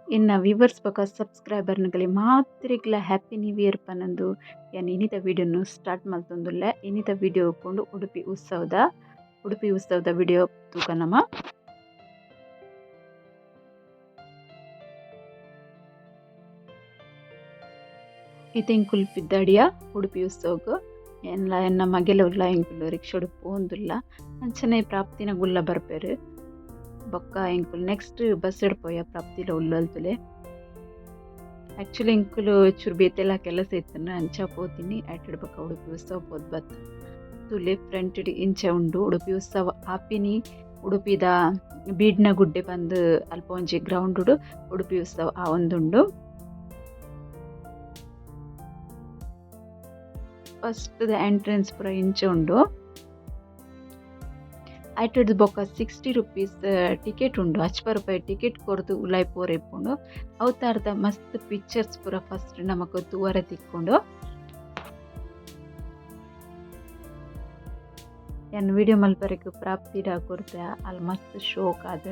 ಎನ್ನ ವ್ಯೂವರ್ಸ್ ಬೊಕ subscriber ನಗಲೆ ಮಾತ್ರೆಗ್ಲ happy new year ಪನೊಂದು ಯಾನ್ ಇನಿತ ವಿಡಿಯೋನು ಸ್ಟಾರ್ಟ್ ಮಲ್ತೊಂದುಲ್ಲೆ. ಇನಿತ ವಿಡಿಯೋ ಉಪ್ಪುಂಡು ಉಡುಪಿ ಉತ್ಸವದ ಉಡುಪಿ ಉತ್ಸವದ ವಿಡಿಯೋ ತೂಕ ನಮ. ಇತ್ತೆ ಎಂಕುಲು ಪಿದಡಿಯ ಉಡುಪಿ ಉತ್ಸವಗ್ ಎನ್ಲ ಎನ್ನ ಮಗೆಲ ಉಲ್ಲ ಎಂಕುಲು ರಿಕ್ಷಾಡ್ ಪೋವೊಂದುಲ್ಲ. ಅಂಚನೆ ಪ್ರಾಪ್ತಿನ ಗುಲ್ಲ ಬರ್ಪೆರ್. ಬೊಕ್ಕ ಎಂಕುಲು ನೆಕ್ಸ್ಟ್ ಬಸ್ ಡ್ ಪೋಯ ಪ್ರಾಪ್ತಿಲ ಉಲ್ಲಲ್ ತೂಲೆ. ಆಕ್ಚುಲಿ ಎಂಕುಲು ಚೂರು ಬೇತೆಲ ಕೆಲಸ ಇತ್ತ್ಂಡ್ ಅಂಚ ಪೋತಿನಿ ಐಟೆಡ್ ಬೊಕ್ಕ ಉಡುಪಿ ಉತ್ಸವ ಪೋದು ಬತ್ತ. ತೂಲೆ ಫ್ರಂಟ್ ಡ್ ಇಂಚ ಉಂಡು ಉಡುಪಿ ಉತ್ಸವ ಆಪಿನಿ ಉಡುಪಿದ ಬೀಡ್ನ ಗುಡ್ಡೆ ಪಂದ್ ಅಲ್ಪ ಒಂಜಿ ಗ್ರೌಂಡ್ ಡ್ ಉಡುಪಿ ಉತ್ಸವ ಆವೊಂದುಂಡು. ಫಸ್ಟ್ ದ ಎಂಟ್ರೆನ್ಸ್ ಪೂರ ಇಂಚ ಉಂಡು. ಐಟೆಡ್ದ್ ಬೊಕ್ಕ 60 ರುಪೀಸ್ ಟಿಕೆಟ್ ಉಂಡು. ಅಚ್ಪ ರೂಪಾಯಿ ಟಿಕೆಟ್ ಕೊರ್ದು ಉಲಾಯಿ ಪೋರೆ ಇಪ್ಪುಂಡು. ಅವತಾರದ ಮಸ್ತ್ ಪಿಕ್ಚರ್ಸ್ ಪೂರ ಫಸ್ಟ್ ನಮಕ್ ತೂವರೆ ತಿಕ್ಕುಂಡು. ಯಾನ್ ವಿಡಿಯೋ ಮಲ್ಪರೆಗ್ ಪ್ರಾಪ್ತಿಡ ಕೊರ್ತೆ ಅಲ್ ಮಸ್ತ್ ಶೋಕ್ ಆದ್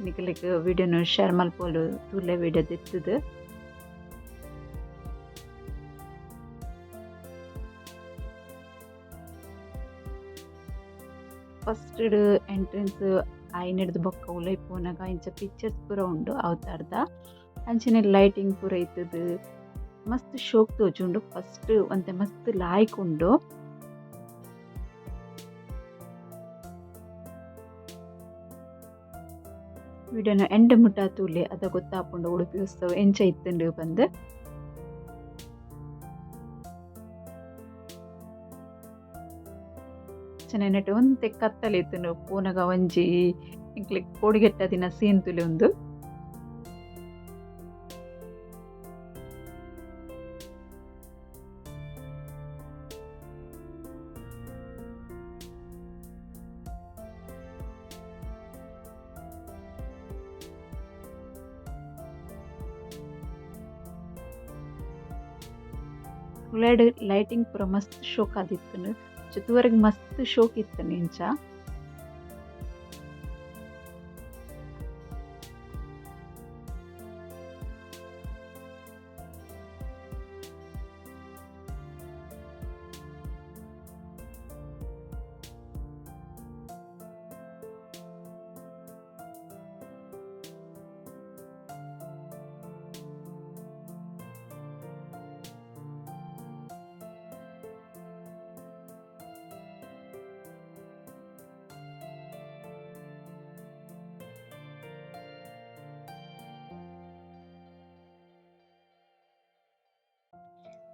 ನಿಕಲೆಗ್ ವಿಡಿಯೋನು ಶೇರ್ ಮಲ್ಪೊಲು ತೂಲೆ ವಿಡಿಯೋ ದೆತ್ತುದು. ಫಸ್ಟ್ ಡ್ ಎಂಟ್ರೆನ್ಸ್ ಆಯಿನೆಡ್ದ್ ಬೊಕ್ಕ ಉಲಾಯಿ ಪೋನಗ ಇಂಚ ಪಿಕ್ಚರ್ಸ್ ಪೂರ ಉಂಡು ಅವತಾರದ. ಅಂಚನೆ ಲೈಟಿಂಗ್ ಪೂರ ಇತ್ತುದು ಮಸ್ತ್ ಶೋಕ್ ತೋಜುಂಡು. ಫಸ್ಟ್ ಒಂತೆ ಮಸ್ತ್ ಲಾಯ್ಕ್ ಉಂಡು. ವಿಡಿಯೋನ ಎಂಡ್ ಮುಟ್ಟ ತೂಲೆ ಅದ ಗೊತ್ತಾಪುಂಡು ಉಡುಪಿ ಉತ್ಸವ ಎಂಚ ಇತ್ತುಂಡು ಪಂದ್. ಅಂಚನೆ ನೆಟ್ ಒಂತೆ ಕತ್ತಲೆ ಇತ್ತುಂಡು ಪೋನಗ ಒಂಜಿ ಎಂಕ್ಲೆಗ್ ಪೋಡಿಗೆಟ್ಟಾದಿನ ಸೀನ್ ತೂಲೆ ಉಂದು. ಉಲೈಡ್ ಲೈಟಿಂಗ್ ಪೂರ ಮಸ್ತ್ ಶೋಕ್ ಆದಿತ್ತುಂಡು. ತೂವರೆಗ್ ಮಸ್ತ್ ಶೋಕ್ ಇತ್ತುಂಡು ಇಂಚ.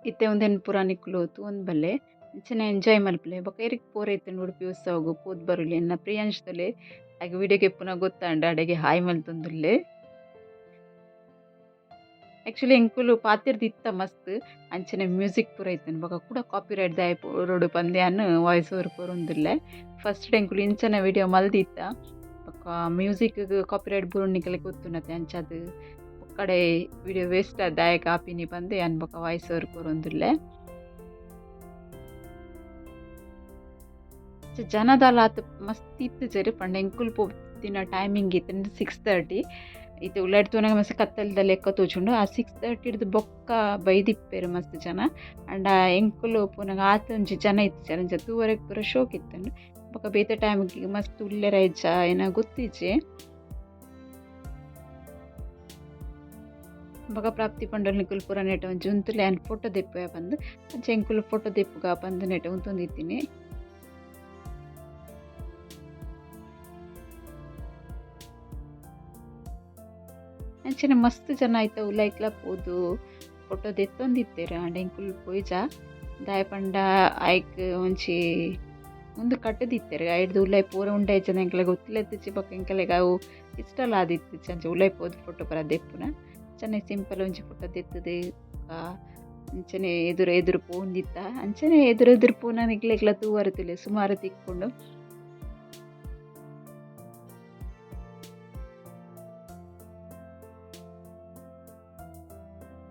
ಇತ್ತೆ ಉಂದೆನ್ ಪೂರ ನಿಕುಲು ತೂವೊಂದು ಬಲ್ಲೆ ಅಂಚನೆ ಎಂಜಾಯ್ ಮಲ್ಪುಲೆ. ಬೊಕ ಎರೆಗ್ ಪೋರೆ ಇತ್ತ್ಂಡ್ ಉಡುಪಿ ಉತ್ಸವಗ್ ಪೋದು ಬರೊಲಿ. ಎನ್ನ ಪ್ರಿಯಾಂಶ್ ತೂಲೆ ಆಯಗ್ ವಿಡಿಯೋ ಗೆಪ್ಪುನ ಗೊತ್ತಾಂಡ್ ಅಡೆಗೆ ಹಾಯ್ ಮಲ್ತೊಂದುಲ್ಲೆ. ಆಕ್ಚುಲಿ ಎಂಕುಲು ಪಾತೆರ್ದ್ ಇತ್ತ ಮಸ್ತ್ ಅಂಚನೆ ಮ್ಯೂಸಿಕ್ ಪೂರ ಇತ್ತ್ಂಡ್. ಬೊಕ ಕುಡ ಕಾಪಿ ರೈಟ್ ದಾಯೆ ಬೋರೊಡು ಪಂದ್ ಯಾನ್ ವಾಯ್ಸ್ ಓವರ್ ಕೊರೊಂದುಲ್ಲೆ. ಫಸ್ಟ್ ಎಂಕುಲು ಇಂಚನೆ ವಿಡಿಯೋ ಮಲ್ದಿತ್ತ. ಬೊಕ ಮ್ಯೂಸಿಕ್ ಕಾಪಿ ರೈಟ್ ಬೂರುಂಡು ನಿಕಲೆಗ್ ಗೊತ್ತುಂಡತೆ ಅಂಚಾದ್ ಬೊಕ್ಕಡೆ ವಿಡಿಯೋ ವೇಸ್ಟ್ ಆದ್ ದಾಯೆಗ್ ಆಪಿನಿ ಪಂದ್ ಯಾನ್ ಬೊಕ ವಾಯ್ಸ್ ಓವರ್ ಕೊರೊಂದುಲ್ಲೆ. ಜನದಾಲ ಆತ್ ಮಸ್ತ್ ಇತ್ತುಜೆರ್ ಪಂಡ ಎಂಕುಲು ಪೋತಿನ ಟೈಮಿಂಗ್ ಇತ್ತ್ಂಡ್ 6:30. ಇತ್ತೆ ಉಲಾಯಿಡ್ ತೂನಗ ಮಸ್ತ್ ಕತ್ತಲ್ದ ಲೆಕ್ಕ ತೋಜುಂಡು. ಆ 6:30 ಡ್ದ್ ಬೊಕ್ಕ ಬೈದಿಪ್ಪೆರ್ ಮಸ್ತ್ ಜನ. ಆಂಡ ಎಂಕುಲು ಪೋನಗ ಆತ್ ಒಂಜಿ ಜನ ಇತ್ತುಜೆರ್ ಅಂಚ ತೂವರೆಗ್ ಪೂರ ಶೋಕ್ ಇತ್ತ್ಂಡ್. ಬೊಕ ಬೇತೆ ಟೈಮ್ ಗ್ ಮಸ್ತ್ ಉಲ್ಲೆರ ಇಜ್ಜ ಎನ ಗೊತ್ತಿಜ್ಜಿ. ಬೊಕ ಪ್ರಾಪ್ತಿ ಪಂಡೊಲು ನಿಕುಲು ಪೂರ ನೆಟ್ ಒಂಜಿ ಉಂತುಲೆ ಯಾನ್ ಫೋಟೋ ದೆಪ್ಪುವೆ ಪಂದ್. ಅಂಚ ಎಂಕುಲು ಫೋಟೋ ದೆಪ್ಪುಗ ಪಂದ್ ನೆಟ್ ಉಂತೊಂದಿತ್ತಿನಿ. ಅಂಚನೆ ಮಸ್ತ್ ಜನ ಐತ ಉಲಾಯಿಕ್ಲ ಪೋದು ಫೋಟೋ ದೆತ್ತೊಂದಿತ್ತೆರ್. ಆಂಡ ಎಂಕುಲು ಪೋಯಿಜ. ದಾಯೆ ಪಂಡ ಐಕ್ ಒಂಜಿ ಉಂದು ಕಟ್ಟುದಿತ್ತೆರ್. ಐಡ್ದ್ ಉಲಾಯಿ ಪೂರ ಉಂಡ ಇಜ್ಜಂದ್ ಎಂಕ್ಲೆಗ್ ಗೊತ್ತುಲ ಇತ್ತಿಜಿ. ಬೊಕ ಎಂಕಲೆಗ್ ಅವು ಇಷ್ಟಲ ಆದಿತ್ತಿಜಿ ಅಂಚ ಉಲಾಯಿ ಪೋದು ಫೋಟೋ ಪೂರ ದೆಪ್ಪುನ. ಅಂಚನೆ ಸಿಂಪಲ್ ಒಂಜಿ ಫೋಟೋ ದೆತ್ತುದು ಅಂಚನೆ ಎದುರು ಎದುರು ಪೋವೊಂದಿತ್ತ. ಅಂಚನೆ ಎದುರು ಎದುರು ಪೋನ ನಿಕ್ಲೆಗ್ಲ ತೂವರೆ ತೂಲೆ ಸುಮಾರು ತಿಕ್ಕುಂಡು.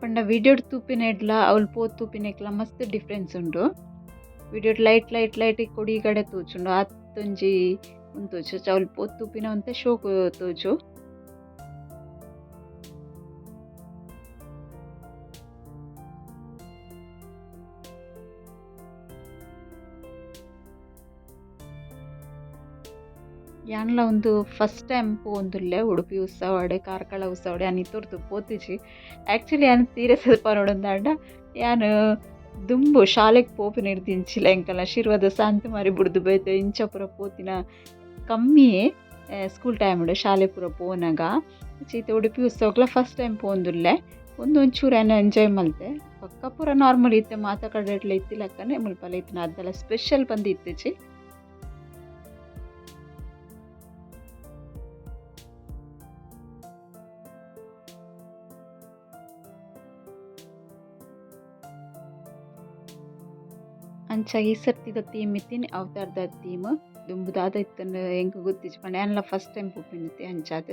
ಪಂಡ ವಿಡಿಯೋಡ್ ತೂಪಿನೆಡ್ಲ ಅವ್ಲು ಪೋದು ತೂಪಿನೆಕ್ಲ ಮಸ್ತ್ ಡಿಫರೆನ್ಸ್ ಉಂಡು. ವಿಡಿಯೋಡ್ ಲೈಟ್ ಲೈಟ್ ಲೈಟ್ ಕೊಡಿ ಗಡೆ ತೋಜುಂಡು ಆತೊಂಜಿ ಉಂದು ತೋಜು. ಅವ್ಲು ಪೋದು ತೂಪಿನ ಒಂತೆ ಶೋಕು ತೋಜು. ಯಾನ್ಲ ಉಂದು ಫಸ್ಟ್ ಟೈಮ್ ಪೋವೊಂದುಲ್ಲೆ ಉಡುಪಿ ಉತ್ಸವಡ್ ಕಾರ್ಕಳ ಉತ್ಸವಡ್ ಯಾನ್ ಇತೋರ್ತು ಪೋತಿಜಿ. ಆಕ್ಚುಲಿ ಯಾನ್ ಸೀರಿಯಸ್ ಪನೊಡುಂದಾಂಡ ಯಾನ್ ದುಂಬು ಶಾಲೆಗ್ ಪೋಪಿನೆಡ್ದಿಂಚಿಲ ಎಂಕಲ್ನ ಶಿರ್ವದ ಸಂತಮಾರಿ ಬುಡ್ದು ಬೈತೆ ಇಂಚ ಪೂರ ಪೋತಿನ ಕಮ್ಮಿಯೇ ಸ್ಕೂಲ್ ಟೈಮ್ಡ್ ಶಾಲೆ ಪೂರ ಪೋನಗ. ಇತ್ತೆ ಉಡುಪಿ ಉತ್ಸವಗ್ಲ ಫಸ್ಟ್ ಟೈಮ್ ಪೋವೊಂದುಲ್ಲೆ. ಉಂದು ಒಂಚೂರು ಯಾನ್ ಎಂಜಾಯ್ ಮಲ್ತೆ. ಬೊಕ್ಕ ಪೂರ ನಾರ್ಮಲ್ ಇತ್ತೆ ಮಾತ ಕಡೆಟ್ಲ ಇತ್ತಿಲಕ್ಕನೆ ಮುಲ್ಪಲ ಇತ್ತಿನ ಅತ್ತಲ ಸ್ಪೆಷಲ್ ಪಂದ್ ಇತ್ತಿಜಿ. ಅಂಚ ಈ ಸರ್ತಿದ ಥೀಮ್ ಇತ್ತಿನಿ ಅವತಾರದ ಥೀಮ್. ದುಂಬು ದಾದ ಇತ್ತುಂಡು ಎಂಕ್ ಗೊತ್ತಿಜ್ಜಿ ಪಂಡ ಯಾನ್ಲ ಫಸ್ಟ್ ಟೈಮ್ ಪೋಪಿನಿತ್ತೆ ಅಂಚಾದ್.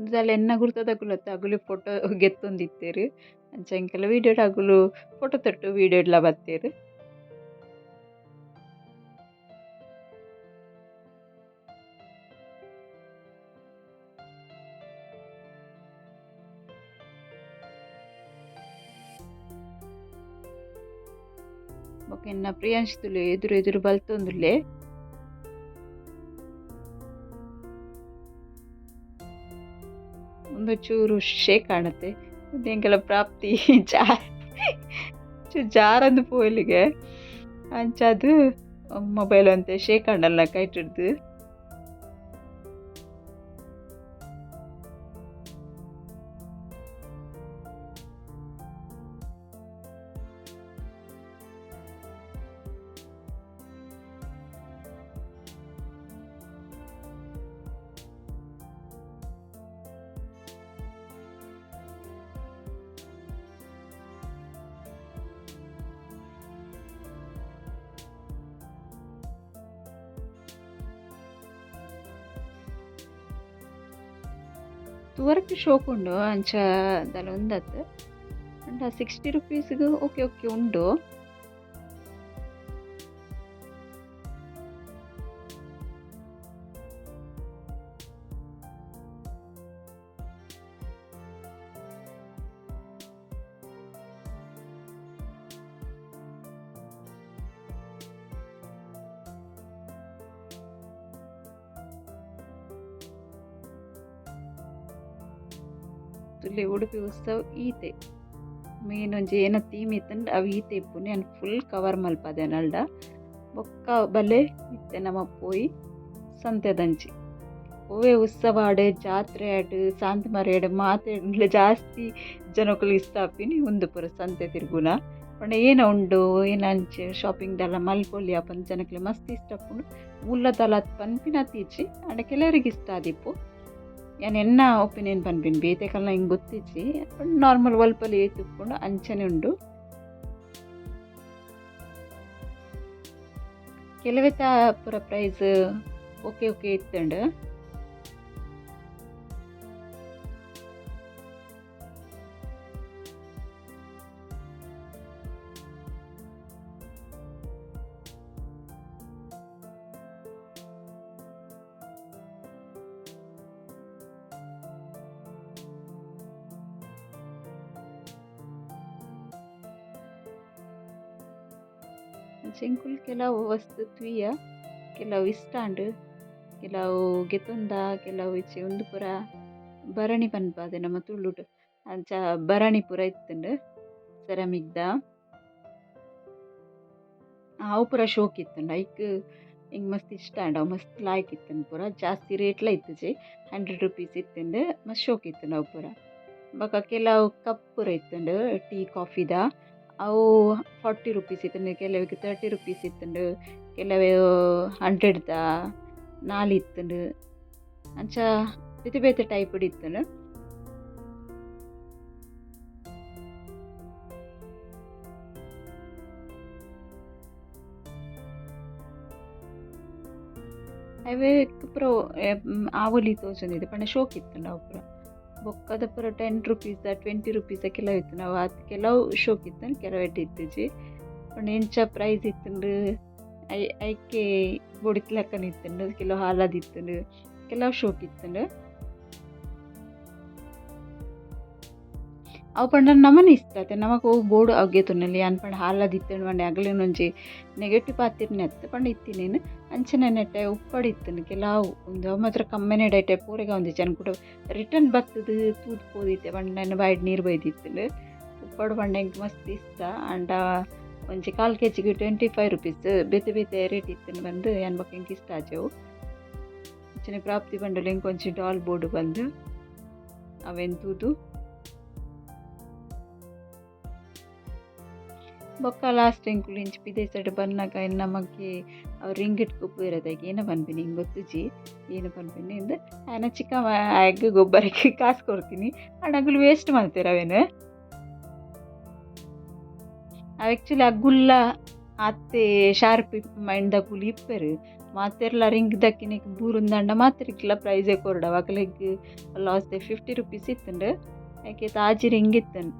ಉಂದೆಲ್ಲ ಎನ್ನ ಗುರ್ತದಕುಲು ಅಗುಲು ಫೋಟೋ ಗೆತ್ತೊಂದಿತ್ತೆರ್. ಅಂಚ ಎಂಕಲ್ಲ ವೀಡಿಯೋಡ್ ಅಗುಲು ಫೋಟೋ ತೊಟ್ಟು ವೀಡಿಯೋಡ್ಲ ಬತ್ತೆರ್. ಬೊಕ ಎನ್ನ ಪ್ರಿಯಾಂಶ್ ತುಲೆ ಎದುರು ಎದುರು ಬಲ್ತೊಂದುಲ್ಲೆ. ಉಂದು ಚೂರು ಶೇಕ್ ಆಂಡತೆ ಉಂದು ಎಂಕಲ ಪ್ರಾಪ್ತಿ ಚೂರು ಜಾರಂದು ಪೋಯಲಿಗೆ ಅಂಚಾದ್ ಮೊಬೈಲ್ ಒಂತೆ ಶೇಕ್ ಆಂಡಲ್ಲ ಕೈಟಿಡ್ದು. ತೂವರೆಗ್ ಶೋಕ್ ಉಂಡು ಅಂಚ ದಾಲ ಉಂದತ್ ಆಂಡ 60 ರುಪೀಸ್ಗ್ ಓಕೆ ಓಕೆ ಉಂಡು. ತುಲೆ ಉಡುಪಿ ಉತ್ಸವ ಈತೆ ಮೇನ್ ಒಂಜಿ ಏನ ಥೀಮ್ ಇತ್ತುಂಡ ಅವು ಈತೆ ಇಪ್ಪುನಿ ಯಾನ್ ಫುಲ್ ಕವರ್ ಮಲ್ಪದೆ ನಲ್ಡ ಬೊಕ್ಕ ಬಲೆ ಇತ್ತೆ ನಮ ಪೋಯಿ ಸಂತೆದಂಚಿ ಒವ್ವೆ ಉತ್ಸವ ಆಡ್ ಜಾತ್ರೆ ಆಡ್ ಸಾಂತಮಾರಿ ಮಾತೆಡ್ಲ ಜಾಸ್ತಿ ಜನಕುಲು ಇಷ್ಟ ಆಪಿನಿ ಉಂದು ಪೂರ ಸಂತೆ ತಿರ್ಗುನ. ಪಂಡ ಏನ ಉಂಡು ಏನ ಅಂಚೆ ಶಾಪಿಂಗ್ ದಾಲ ಮಲ್ಪೊಲಿ ಪಂದ್ ಜನಕ್ಲೆ ಮಸ್ತ್ ಇಷ್ಟ ಆಪುಂಡು. ಮುಲ್ಲ ದಾಲ ಪನ್ಪಿನ ಇಜ್ಜಿ ಆಂಡ ಕೆಲವರಿಗೆ ಇಷ್ಟ ಆದಿಪ್ಪು. ಯಾನ್ ಎನ್ನ ಒಪಿನಿಯನ್ ಪನ್ಪಿನಿ ಬೇತೆಕಲ್ನ ಎಂಕ್ ಗೊತ್ತಿಜ್ಜಿ ನಾರ್ಮಲ್ ಒಲ್ಪಲಿ ಏತ್ ಉಪ್ಪುಂಡು ಅಂಚನೆ ಉಂಡು. ಕೆಲವೆತ ಪೂರ ಪ್ರೈಸ್ ಓಕೆ ಓಕೆ ಇತ್ತುಂಡು. ಎಂಕುಲು ಕೆಲವು ವಸ್ತು ತೂಯ ಕೆಲವು ಇಷ್ಟ ಆಂಡ್ ಕೆಲವು ಗೆತೊಂದ ಕೆಲವು ಇಜ್ಜಿ ಉಂದು ಪೂರ ಭರಣಿ ಪನ್ಪಾದೆ ನಮ್ಮ ತುಳುಟು ಅಂಚ ಭರಣಿ ಪೂರ ಇತ್ತುಂಡು ಸೆರಾಮಿಕ್ ದ ಅವು ಪೂರ ಶೋಕ್ ಇತ್ತುಂಡು ಐಕ್ ಎಂಕ್ ಮಸ್ತ್ ಇಷ್ಟ ಆಂಡ್ ಅವು ಮಸ್ತ್ ಲಾಯ್ಕ್ ಇತ್ತುಂಡು ಪೂರ ಜಾಸ್ತಿ ರೇಟ್ಲ ಇತ್ತುಜಿ 100 ರುಪೀಸ್ ಇತ್ತುಂಡು ಮಸ್ತ್ ಶೋಕ್ ಇತ್ತುಂಡು ಅವು ಪೂರ. ಬೊಕ ಕೆಲವು ಕಪ್ ಪೂರ ಇತ್ತುಂಡು ಟೀ ಕಾಫಿದ ಅವು 40 ರುಪೀಸ್ ಇತ್ತುಂಡು ಕೆಲವೆಗ್ 30 ರುಪೀಸ್ ಇತ್ತುಂಡು ಕೆಲವು 100 ದ ನಾಲ್ ಇತ್ತುಂಡು ಅಂಚ ಬೇತೆ ಬೇತೆ ಟೈಪ್ ಇತ್ತುಂಡು. ಅವೆಕ್ ಪೂರ ಆವೊಲಿ ತೋಜೊಂದಿತ್ತೆ ಪಂಡ ಶೋಕ್ ಇತ್ತುಂಡು ಅವು ಪೂರ. ಬೊಕ್ಕದ ಪೂರ 10 ರುಪೀಸ್ 20 ರುಪೀಸ್ ಕೆಲವು ಇತ್ತುಂಡು ಅವು ಆತ್ ಕೆಲವು ಶೋಕ್ ಇತ್ತುಂಡು ಕೆಲವು ಎಡ್ಡೆ ಇತ್ತುಜಿ. ಪಂಡ ಎಂಚ ಪ್ರೈಸ್ ಇತ್ತುಂಡು ಐಕೆ ಬೊಡಿತ್ಲಕ್ಕನೆ ಇತ್ತುಂಡು ಕೆಲವು ಹಾಲಾದಿತ್ತುಂಡು ಕೆಲವು ಶೋಕ್ ಇತ್ತುಂಡು. ಅವು ಪಂಡ ನಮನ ಇಷ್ಟ ಅತ್ತೆ ನಮಕ್ ಒವು ಬೋಡು ಅವು ಗೆತೊನೊಲಿ ಯಾನ್ ಪಂಡ ಹಾಲಾದಿತ್ತ್ಂಡ್ ಪಂಡ ಅಗಲೆನ ಒಂಜಿ ನೆಗೆಟಿವ್ ಪಾತೆರ್ನೆ ಅತ್ತ್ ಪಂಡ ಇತ್ತಿನೇನ್ ಅಂಚನೆ ನೆಟೆ ಉಪ್ಪಡ್ ಇತ್ತ್ಂಡ್ ಕೆಲವು ಉಂದು ಅವು ಮಾತ್ರ ಕಮ್ಮೆನೆಡ್ ಐಟೆ ಪೂರೆಗ್ ಆವೊಂದಿಜ್ಜಿ ಯಾನ್ ಕುಡ ರಿಟರ್ನ್ ಬತ್ತುದು ತೂದು ಪೋದಿತ್ತೆ ಪಂಡ ಎನ್ನ ಬಾಯಿಡ್ ನೀರು ಬೈದಿತ್ತ್ಂಡ್. ಉಪ್ಪಡ್ ಪಂಡ ಎಂಕ್ ಮಸ್ತ್ ಇಷ್ಟ ಆಂಡ ಒಂಜಿ ಕಾಲ್ ಕೆಜಿಗ್ 25 ರುಪೀಸ್ ಬೇತೆ ಬೇತೆ ರೇಟ್ ಇತ್ತ್ಂಡ್ ಪಂದ್ ಯಾನ್ ಬೊಕ ಎಂಕ್ ಇಷ್ಟ ಆಜಿ ಅವು. ಅಂಚನೆ ಪ್ರಾಪ್ತಿ ಪಂಡಲ ಎಂಕ್ ಒಂಜಿ ಡಾಲ್ ಬೋಡು ಪಂದ್ ಅವೆನ್ ತೂದು. ಬೊಕ್ಕ ಲಾಸ್ಟ್ ಎಂಕುಲು ಇಂಚಿ ಪಿದಯಿ ಸೈಡ್ ಬನ್ನಗ ಎನ್ನ ಮಗೆ ಅವು ರಿಂಗ್ ಗೊಬ್ಬುವೆರ್ ಅದಾಯೆ ಏನ ಪನ್ಪಿನಿ ಎಂಕ್ ಗೊತ್ತುಜಿ ಏನ ಪನ್ಪಿನಿ ಇಂದ್ ಆಯನ ಚಿಕ್ಕಮ್ಮ ಆಯಗ್ ಗೊಬ್ಬರೆಗ್ ಕಾಸ್ ಕೊರ್ತಿನಿ ಆಂಡ ಅಗುಲು ವೇಸ್ಟ್ ಮಲ್ತೆರ್ ಅವೆನ್. ಅವು ಆಕ್ಚುಲಿ ಅಗುಲ್ಲ ಆತೆ ಶಾರ್ಪ್ ಮೈಂಡ್ ದಕುಲು ಇಪ್ಪೆರ್ ಮಾತೆರ್ಲ ರಿಂಗ್ ದಕ್ಕಿನೆಕ್ ಬೂರುಂದಾಂಡ ಮಾತೆರ್ಗ್ಲ ಪ್ರೈಸೇ ಕೊರೊಡು ಅವು ಅಕಲೆಗ್ ಲಾಸ್ 50 ರುಪೀಸ್ ಇತ್ತುಂಡು ಐಕೆ ಆಜಿ ರಿಂಗ್ ಇತ್ತುಂಡು.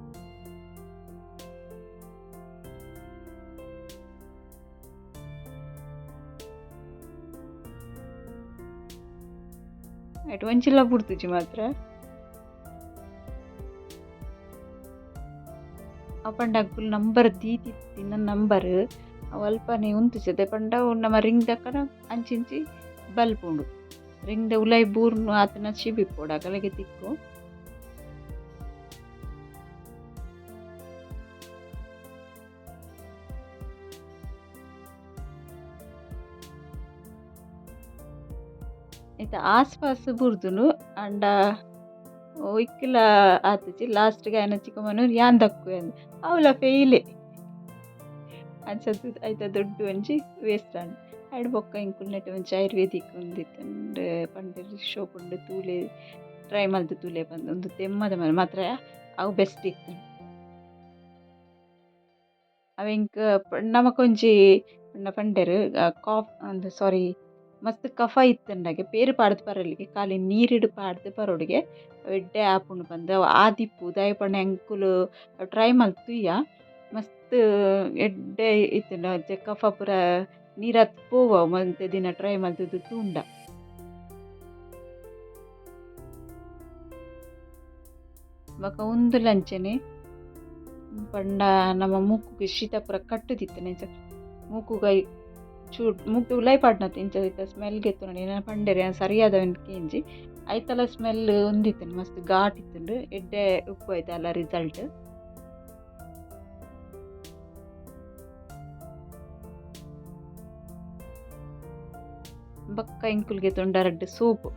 ಐಟ್ ಒಂಜಿಲ ಬುಡ್ತುಜಿ ಮಾತ್ರ. ಅವು ಪಂಡ ಅಕುಲು ನಂಬರ್ ದೀದಿತ್ತಿನ ನಂಬರ್ ಅವು ಅಲ್ಪನೆ ಉಂತುಜಿ ದಾಯೆ ಪಂಡ ಅವು ನಮ ರಿಂಗ್ ದಕ್ಕನ ಅಂಚಿ ಇಂಚಿ ಬಲ್ಪುಂಡು ರಿಂಗ್ ದ ಉಲಾಯಿ ಬೂರ್ನು ಆತ್ ನಶೀಬ್ ಇಪ್ಪೊಡು ಅಕಲೆಗ್ ತಿಕ್ಕು. ಐತ ಆಸ್ಪಾಸ್ ಬೂರ್ದುಂಡು ಆಂಡ ಒಯ್ಕ್ಲ ಆತುಜಿ ಲಾಸ್ಟ್ ಗ್ ಆಯನ ಚಿಕ್ಕಮ್ಮನ ಯಾನ್ ದಕ್ಕುವೆ ಅಂದ್ ಅವುಲ ಫೇಲ್ ಅಂಚ ಐತ ದುಡ್ಡು ಒಂಜಿ ವೇಸ್ಟ್ ಆಂಡ್. ಐಡ್ ಬೊಕ್ಕ ಎಂಕುಲು ನೆಟೆ ಒಂಜಿ ಆಯುರ್ವೇದಿಕ್ ಉಂದು ಇತ್ತ್ಂಡ್ ಪಂಡೆರ್ ಶೋಪ್ ಉಂಡು ತೂಲೆ ಟ್ರೈ ಮಲ್ತ್ ತೂಲೆ ಪಂದ್ ಉಂದು ತೆಮ್ಮದ ಮಾತ್ರ ಅವು ಬೆಸ್ಟ್ ಇತ್ತ್ಂಡ್. ಅವು ಎಂಕ್ ನಮಕೊಂಜಿ ಪಂಡ ಪಂಡೆರ್ ಕಾಫ್ ಅಂದ್ ಸಾರಿ ಮಸ್ತ್ ಕಫ ಇತ್ತ್ಂಡಗೆ ಪೇರ್ ಪಾಡ್ದ್ ಪರೊಲಿಗೆ ಖಾಲಿ ನೀರುಡು ಪಾಡ್ದ್ ಪರೊಡುಗೆ ಎಡ್ಡೆ ಆಪುಂಡು ಪಂದ್ ಅವು ಆದಿಪ್ಪು ದಾಯೆ ಪಂಡ ಎಂಕುಲು ಟ್ರೈ ಮಲ್ತ್ ತೂಯ ಮಸ್ತ್ ಎಡ್ಡೆ ಇತ್ತ್ಂಡ್ ಅಂಚ ಕಫ ಪೂರ ನೀರಾತ್ ಪೋವು ಅವು ಒಂತೆ ದಿನ ಟ್ರೈ ಮಲ್ತುದು ತೂಂಡ. ಬೊಕ ಉಂದುಲ ಅಂಚನೆ ಪಂಡ ನಮ ಮೂಕುಗು ಶೀತ ಪೂರ ಕಟ್ಟುದಿತ್ತ್ಂಡ್ ಅಂಚ ಮೂಕುಗು ಐಕ್ ಚೂರು ಮೂಕು ಉಲಾಯಿ ಪಾಡ್ನತೆ ಇಂಚ ಐತ ಸ್ಮೆಲ್ ಗೆತ್ತೊನೊಡು ಏನ ಪಂಡೆರ್ ಯಾನ್ ಸರಿಯಾದ್ ಅವೆನ್ ಕೇಂಜಿ ಐತಲ ಸ್ಮೆಲ್ ಉಂದಿತ್ತ್ಂಡ್ ಮಸ್ತ್ ಘಾಟ್ ಇತ್ತ್ಂಡ್ ಎಡ್ಡೆ ಉಪ್ಪು ಐತಲ ರಿಸಲ್ಟ್. ಬೊಕ್ಕ ಎಂಕುಲು ಗೆತೊಂಡ ರಡ್ಡ್ ಸೋಪ್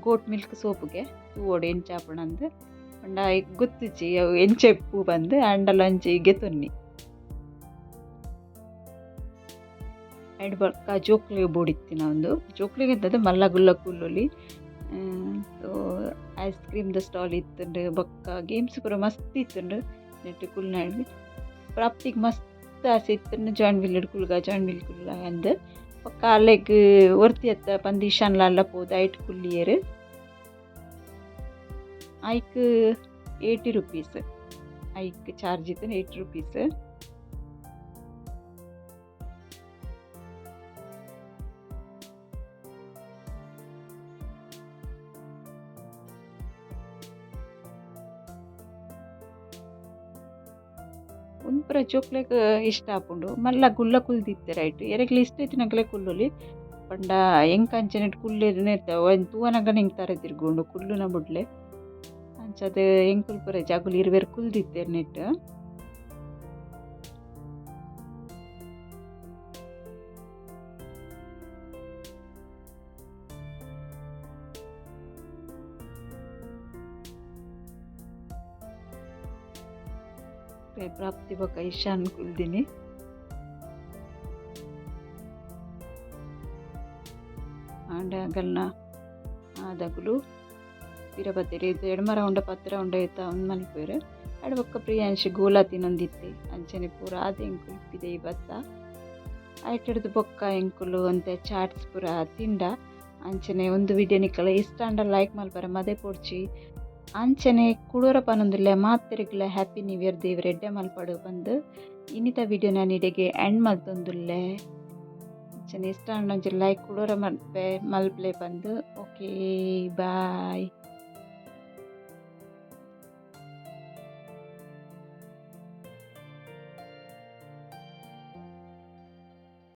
ಗೋಟ್ ಮಿಲ್ಕ್ ಸೋಪುಗೆ ತೂವೊಡು ಎಂಚ ಆಪುಂಡು ಪಂಡ ಐಕ್ ಗೊತ್ತುಜ್ಜಿ ಅವು ಎಂಚ ಇಪ್ಪು ಪಂದ್ ಆಂಡಲ ಒಂಜಿ ಗೆತೊನ್ನಿ. ಐಡ್ ಬೊಕ್ಕ ಜೋಕ್ಲೆಗ್ ಬೋಡಿತ್ತಿನ ಉಂದು ಜೋಕ್ಲೆಗ್ ಎಂತದ ಮಲ್ಲ ಗುಲ್ಲ ಕುಲ್ಲೊಲಿ ಸೊ ಐಸ್ ಕ್ರೀಮ್ ದ ಸ್ಟಾಲ್ ಇತ್ತುಂಡು ಬೊಕ್ಕ ಗೇಮ್ಸ್ ಪೂರ ಮಸ್ತ್ ಇತ್ತುಂಡು ನೆಟ್ಟ್ ಕುಲ್ಲ್ನಡೆ ಪ್ರಾಪ್ತಿಗ್ ಮಸ್ತ್ ಆಸೆ ಇತ್ತುಂಡು ಜಾಯಿಂಟ್ ವೀಲ್ ಡ್ ಕುಲ್ಲುಗ ಜಾಯಿಂಟ್ ವೀಲ್ ಕುಲ್ಲುಗ ಅಂದ್ ಬೊಕ್ಕ ಅಲೆಗ್ ಒರ್ತಿ ಅತ್ತ ಪಂದ್ ಇಶಾನ್ಲ ಅಲ್ಲ ಪೋದು ಐಟ್ ಕುಲ್ಲಿಯೆರ್. ಐಕ್ 80 ರುಪೀಸ್ ಐಕ್ ಚಾರ್ಜ್ ಇತ್ತ್ಂಡ್ 80 ರುಪೀಸ್. ಉಂದು ಪೂರ ಜೋಕ್ಲೆಗ್ ಇಷ್ಟ ಆಪುಂಡು ಮಲ್ಲ ಗುಲ್ಲ ಕುಲ್ದಿತ್ತೆರ್ ಐಟ್ ಎರೆಗ್ಲ ಇಷ್ಟ ಇತ್ತಿನಕ್ಲೆ ಕುಲ್ಲೊಲಿ ಪಂಡ ಎಂಕ್ ಅಂಚನೆ ಕುಲ್ಲೆರ್ನೆ ಅವೆನ್ ತೂವನಗನೆ ಎಂಕ್ ತರೆ ತಿರ್ಗುಂಡು ಕುಲ್ಲುನ ಬುಡ್ಲೆ ಅಂಚಾದ್ ಎಂಕುಲು ಪೂರ ಅಕುಲು ಇರ್ವೆರ್ ಕುಲ್ದಿತ್ತೆರ್ ನೆಟ್ಟ್. ಪ್ರಾಪ್ತಿ ಬೊಕ ಇಶಾನ್ ಕುಲ್ದಿನಿ. ಆಂಡ ಅಗಲ್ನ ಆದಕುಲು ಪಿರ ಬತ್ತೆರ್ ಎಡ್ಮ ರೌಂಡ ಪತ್ತ್ ರೌಂಡ ಏತ ಉಂದು ಮನ್ಪುವೆರ್ ಐಡ್ ಬೊಕ್ಕ ಪ್ರಿಯಾಂಶ್ ಗೋಲ ತಿನೊಂದಿತ್ತೆ ಅಂಚನೆ ಪೂರ ಆದ್ ಎಂಕುಲು ಪಿದಯಿ ಬತ್ತ ಐಟುಡ್ದು ಬೊಕ್ಕ ಎಂಕುಲು ಒಂತೆ ಚಾಟ್ಸ್ ಪೂರ ತಿಂಡ ಅಂಚನೆ ಉಂದು ವಿಡಿಯೋ ನಿಕಲ್ನ ಇಷ್ಟ ಆಂಡ ಲೈಕ್ ಮಲ್ಪರೆ ಮದೆ ಪೋಡ್ಚಿ ಅಂಚನೆ ಕುಡೊರ ಪನೊಂದುಲ್ಲೆ ಮಾತೆರೆಗ್ಲ ಹ್ಯಾಪಿ ನ್ಯೂ ಇಯರ್ ದೇವೆರ್ ಎಡ್ಡೆ ಮಲ್ಪಡ್ ಪಂದ್ ಇನಿತ ವಿಡಿಯೋ ಯಾನ್ ಇಡೆಗ್ ಎಂಡ್ ಮಲ್ತೊಂದುಲ್ಲೆ ಅಂಚನೆ ಇಷ್ಟ ಆಂಡ ಒಂಜಿ ಲೈಕ್ ಕುಡೊರ ಮಲ್ಪೆ ಮಲ್ಪಲೆ ಪಂದ್ ಓಕೆ ಬಾಯ್.